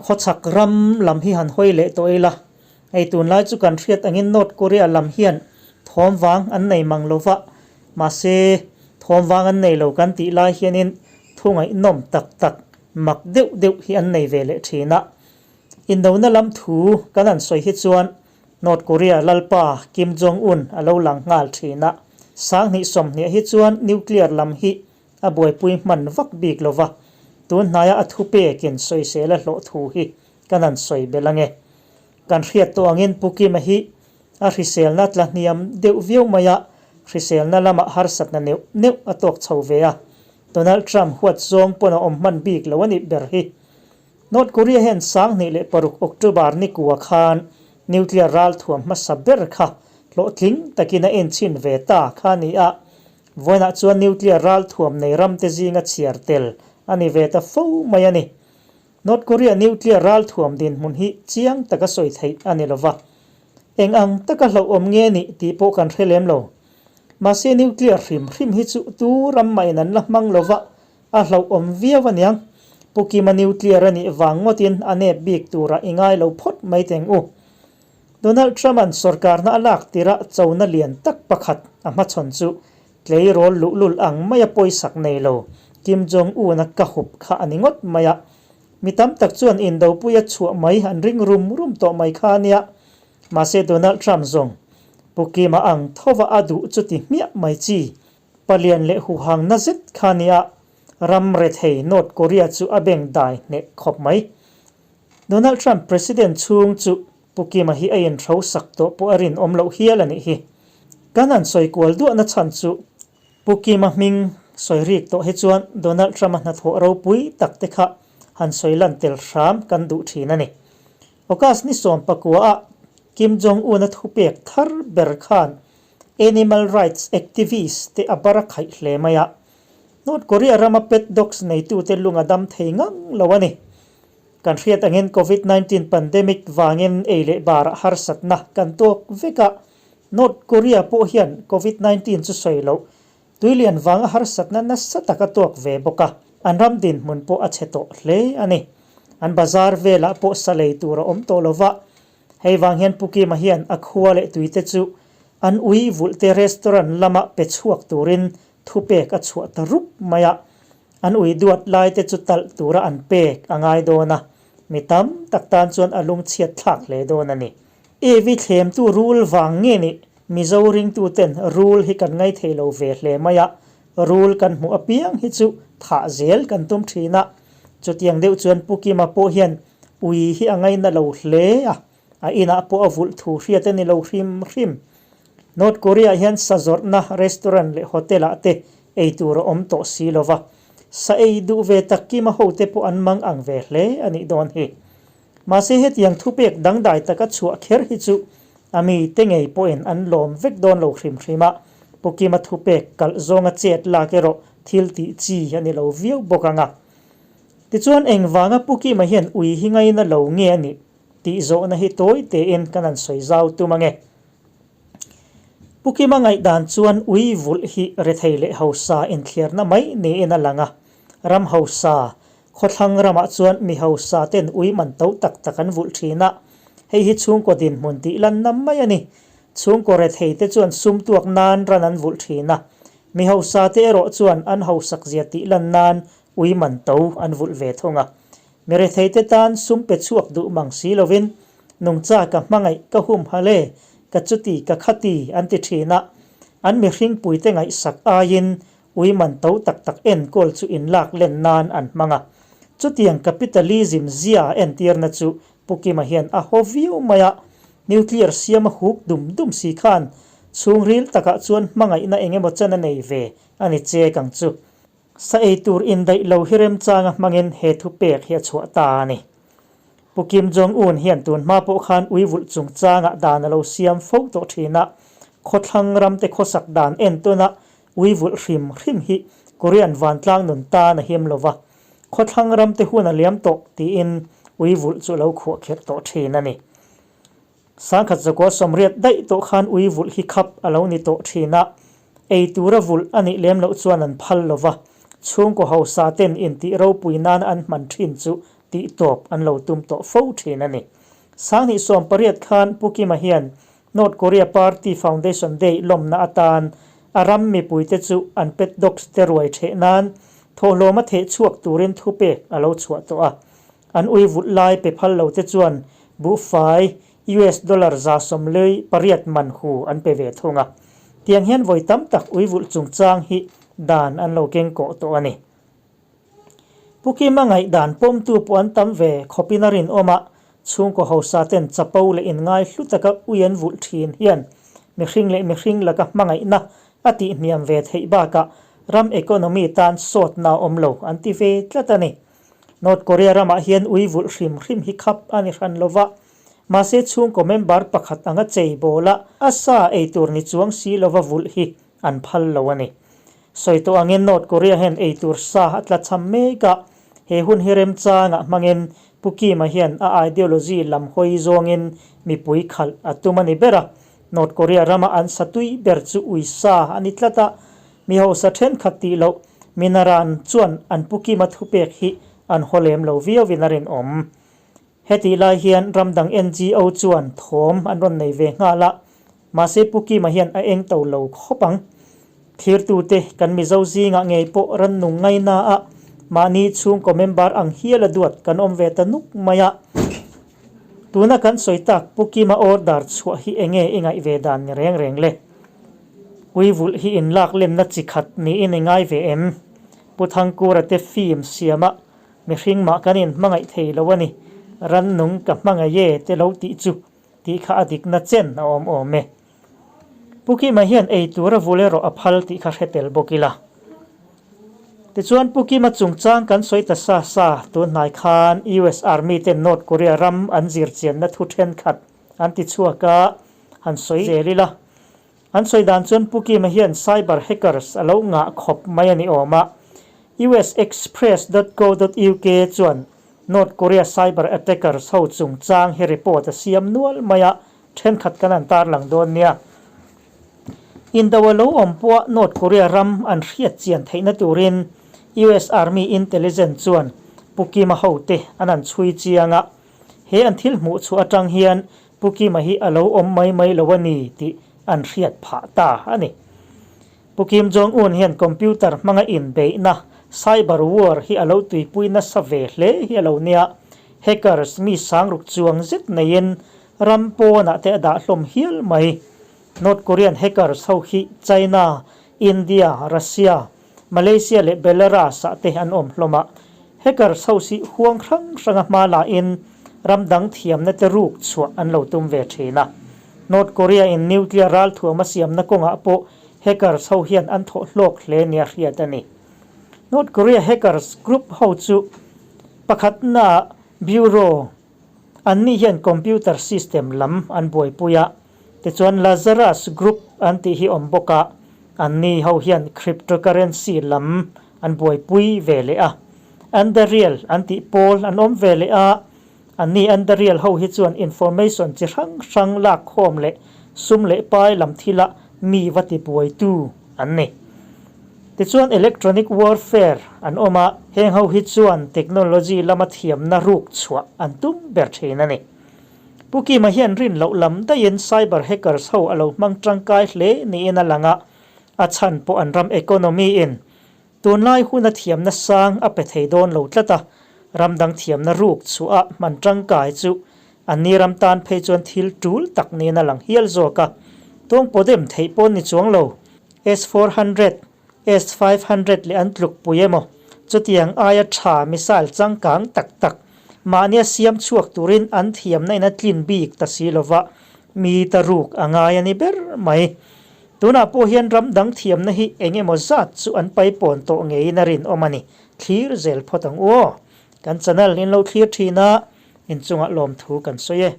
Khawchhak ram lam hi han hawi leh tawh ila, hei tunlai chu kan hriat angin North Korea lam hian thawm vang an nei mang lo va, mahse thawm vang an nei lo kan tih lai hianin thu ngaihnawm tak tak mak deuh deuh hi an nei ve leh thin a. Indona lam thu kan han sawi hi chuan North Korea lalpa Kim Jong Un a lo lang nghal thin a, 20 20 hi chuan nuclear lam hi a buaipui hman vak bik lo va, tun hnaia a thupekin sawisel a hlawh thu hi kan han sawi belh ange. Kan hriat tawh angin Pu Kima hi a hriselna tla hniam deuh viau mai a, hriselna lamah harsatna neuh neuh a tawk chho ve a, Donald Trump huat zawng pawn a awm hman bik lo a nih ber hi. North Korea hian 2006 October ni kua khan nuclear ralthuam hmasa ber kha hlawhtling takin a enchhin ve ta kha a ni a, Vawiinah chuan nuclear ralthuam nei ramte zinga chhiar tel a ni ve ta fo mai a ni. North Korea nuclear ralthuam dinhmun hi chiang taka sawi theih a ni lova. Eng ang taka hlauhawm nge nih tih pawh kan hre lem lo. Mahse nuclear hrim hrim hi chu tu ram mahin an la hmang lova, a hlauhawm viau a niang. Pu Kima nuclear a nih vang ngawtin a nep bik turah i ngai lo phawt mai teng u. Donald Trump-a'n sorkarna a lak tirah chona lian tak pakhat a hmachhawn chu tleirawl luhlul ang maia pawisak nei lo Kim Jong-un-a ka hup kha a ni ngawt mai a. Mi tam tak chuan indopuia chhuah mai an ring rum rum tawh mai kha a nia. Mahse Donald Trump zawng Pu Kim-a ang thova a duh chu ti hmiah mai chi palian leh huhang na zet kha a nia. Ram rethei North Korea chu a beng dai hneh khawp mai. Donald Trump President chhung chu Pu Kima hi a inhro sak tawh pawh a rinawm loh hial a nih hi. Kan han sawi kual duahna chhan chu Pu Kima hming sawi rik tawh hi chuan Donald Trump-a hnathawh ropui tak te kha han sawi lan tel hram kan duh thin a ni. August ni 19 ah Kim Jong-un-a thupek thar ber khan Animal Rights Activist te a bar a khaih hle mai a. North Korea rama pet dogs neitute lung a dam thei ngang lo a ni. Kan hriat angin Covid 19 pandemic vangin ei leh barah harsatna kan tawk vek a, North Korea pawh hian Covid 19 chu sawi loh, tuilian vanga harsatna nasa tak a tawk ve bawk a, an ram dinhmun pawh a chhe tawh hle a ni. An bazar velah pawh sa lei tur a awm tawh lo va, hei vang hian Pu Kima hian a khua leh tuite chu an ui vulhte restaurant lama pe chhuak turin thupek a chhuah ta rup mai a. An ui duat lai te chu talh tura an pek a ngai dawn a, mi tam tak tan chuan a lungchhiat thlak hle dawn a ni. Evi thlemtu rul vang nge nih Mizo ringtuten rul hi kan ngaithei lo ve hle mai a, rul kan hmuh apiang hi chu thah zel kan tum thin a. Chutiang deuh chuan Pu Kima pawh hian ui hi a ngaina lo hle a, a inah pawh a vulh thu hriat a ni lo hrim hrim. North Korea hian sa zawrhna restaurant leh hotel ah te ei tur a awm tawh si lo va, sa ei duh ve tak kima hote pawh an mang ang ve hle a nih dawn hi. Mahse hetiang thupek dangdai taka chhuah kher hi chu a mite ngei pawhin an lawm vek dawn lo hrim hrim a, Pu Kima thupek kalh zawnga chet lak erawh thil tih chi a ni lo viau bawk ang a. Tichuan engvanga Pu Kima hian ui hi ngaina lo nge a nih tih zawhna hi tawi tein kan han sawi zau tum ange. Pu Kima ngaihdan chuan ui vulh hi rethei leh hausa inthliarna mai niin a lang a, ram hausa, khawthlang ramah chuan mi hausa ten ui man to tak tak an vulh thin a, hei hi chhungkaw dinhmun tih lanna mai a ni. Chhungkaw rethei te chuan sum tuak nan ran an vulh thin a, mi hausa te erawh chuan an hausak zia tih lan nan ui man to an vulh ve thung a. Mi retheite tan sum pe chhuak duh mang si lovin, Nungcha ka hmangaih ka hum hal e, ka chuti ka khati an ti thin a. An mihringpuite ngaihsak aiin ui man to tak tak enkawl chu inlak len nan an hmang a. Chutiang capitalism zia entirna chu Pu Kima hian a haw viau mai a, nuclear siam a huk dum dum si khan chhungril takah chuan hmangaihna engemaw chan a nei ve a ni chek ang chu. Sa ei tur indaih lo hi remchanga hmangin he thupek hi a chhuah ta a ni. Pu Kim Jong Un hian tun hma pawh khan ui vulh chungchangah dan a lo siam fo tawh thin a, khawthlang ramte khawsak dan entawna ui vulh hrim hrim hi Korean vantlang nun tan a him lo va, khawthlang ramte hun a liam tawh tiin ui vulh chu a lo khuah kherh tawh thin a ni. 1980 daih tawh khan ui vulh hi khap a lo ni tawh thin a, ei tura vulh a nih lem loh chuan an phal lo va, chhungkaw hausa ten intih ropui nana an hman thin chu tih tawp an lo tum tawh fo thin a ni. 2018 khan Pu Kima hian North Korea Party Foundation Day lawmna atan a ram mipuite chu an pet dogs te ruai theh nan thawhlawma theh chhuak turin thupek a lo chhuah tawh a. An ui vulh lai pe phal lo te chuan buhfai US dollar 148 man hu an pe ve thung a. Tiang hian vawi tam tak ui vulh chungchang hi dan an lo keng kawh tawh a ni. Pu Kima ngaihdan pawmtu pawh an tam ve khawpin a rinawm a, chhungkaw hausa ten chapo leh inngai hlu taka ui an vulh thin hian mihring leh mihring laka hmangaihna a tihhniam ve theih bakah ram economy tan sawtna a awm lo an ti ve tlat a ni. North Korea ramah hian ui vulh hrim hrim hi khap a ni hran lova, mahse chhungkaw member pakhat anga chei bawla a sa ei tur ni chuang si lova vulh hi an phal lo a ni. Sawi tawh angin North Korea hian ei tur sa a tla cham mek a, he hun hi remchangah hmangin Pu Kim-a hian a ideology lam hawi zawngin mipui khalh a tum a ni ber a. North Korea rama an sa tui ber chu ui sa a ni tlat a, mi hausa thenkhat tih loh Minaran chuan an Pu Kim-a thupek hi an haw lem lo viauin a rinawm. Hetih lai hian ram dang NGO chuan thawm an rawn nei ve nghal a, mahse Pu Kima hian a eng to lo khawp ang. Thirtute kan Mizo zingah ngei pawh rannung ngaina a, mahni chhungkaw member ang hial a duat kan awm ve ta nuk mai a. Tuna kan sawi tak Pu Kima order chhuah hi enge i ngaih ve dan ni reng reng le? Ui vulh hi inlak lenna chi khat niin i ngai ve em? Pu Thangkura te film siama Mihring mah kan in hmangaih thei lo a ni, rannung ka hmangaih e te lo tih chu tih kha a dikna chen a awm awm e. Pu Kima hian ei tur a vul erawh a phal tih kha hre tel bawk ila. Tichuan Pu Kima chungchang kan sawi ta sa sa, tun hnai khan US Army ten North Korea ram an zir chianna thu thenkhat an ti chhuak a, han sawi zel ila. An sawi dan chuan Pu Kima hian cyber hackers a lo ngah khawp mai a ni awm a. USExpress dot co dot uk chuan North Korea cyber attackers ho chungchang hi report a siam nual mai a, thenkhat kan an tarlang dawn nia. Indo a lo awm pawha North Korea ram an hriat chian theihna turin US Army Intelligence chuan Pu Kima hote an an chhui chiang a. He an thil hmuh chhuah atang hian Pu Kima hi a lo awm mai mai lo a ni tih an hriat phah ta a ni. Pu Kim Jong Un hian computer hmanga inbeihna, cyber war, hi a lo tuipui nasa ve hle hi a lo nia. Hackers mi sangruk chuang zet neiin ram pawnah te a dah hlawm hial mai. North Korean hackers ho hi China, India, Russia, Malaysia leh Belarus ah te an awm hlawm a, hackers ho si huang hrang hranga hma la in ram dang thiamna te ruk chhuah an lo tum ve thin a. North Korea in nuclear ralthuam a siamna kawngah pawh hackers ho hian an thawh hlawk hle nia hriat a ni. North Korea hackers group ho chu pakhatna bureau an nih hian computer system lam an buaipui a, tichuan Lazarus Group an tih hi awm bawk a, anni ho hian cryptocurrency lam an buaipui ve leh a. Andariel an tih pawl an awm ve leh a, anni Andariel ho hi chuan information chi hrang hrang lak khawm leh sum leh pai lam thila mi va ti buaitu an ni. Tichuan electronic warfare an awm a, heng ho hi chuan technology lama thiamna ruk chhuah an tum ber thin a ni. Pu Kima hian rin loh lam daihin cyber hackers ho a lo hmang tangkai hle niin a lang a, a chhan pawh an ram economy in tunlai huna thiamna sang a pe thei dawn lo tlat a, ram dang thiamna ruk chhuah a hman tangkai chu an ni ram tan phei chuan thil tul tak niin a lang hial zawk a, tawng pawdem theih pawn ni chuang lo. S 400, S 500 leh an tluk pui emaw? Chutiang aia tha missile changkang tak tak mahnia siam chhuak turin an thiamna in a tlin bik ta si lova, mi ta ruk a ngai a ni ber mai. Tunah pawh hian ram dang thiamna hi eng emaw zat chu an paipawn tawh ngeiin a rinawm a ni. Thlir zel phawt ang u aw. Kan channel in lo thlir thin a, inchungah lawmthu kan sawi e.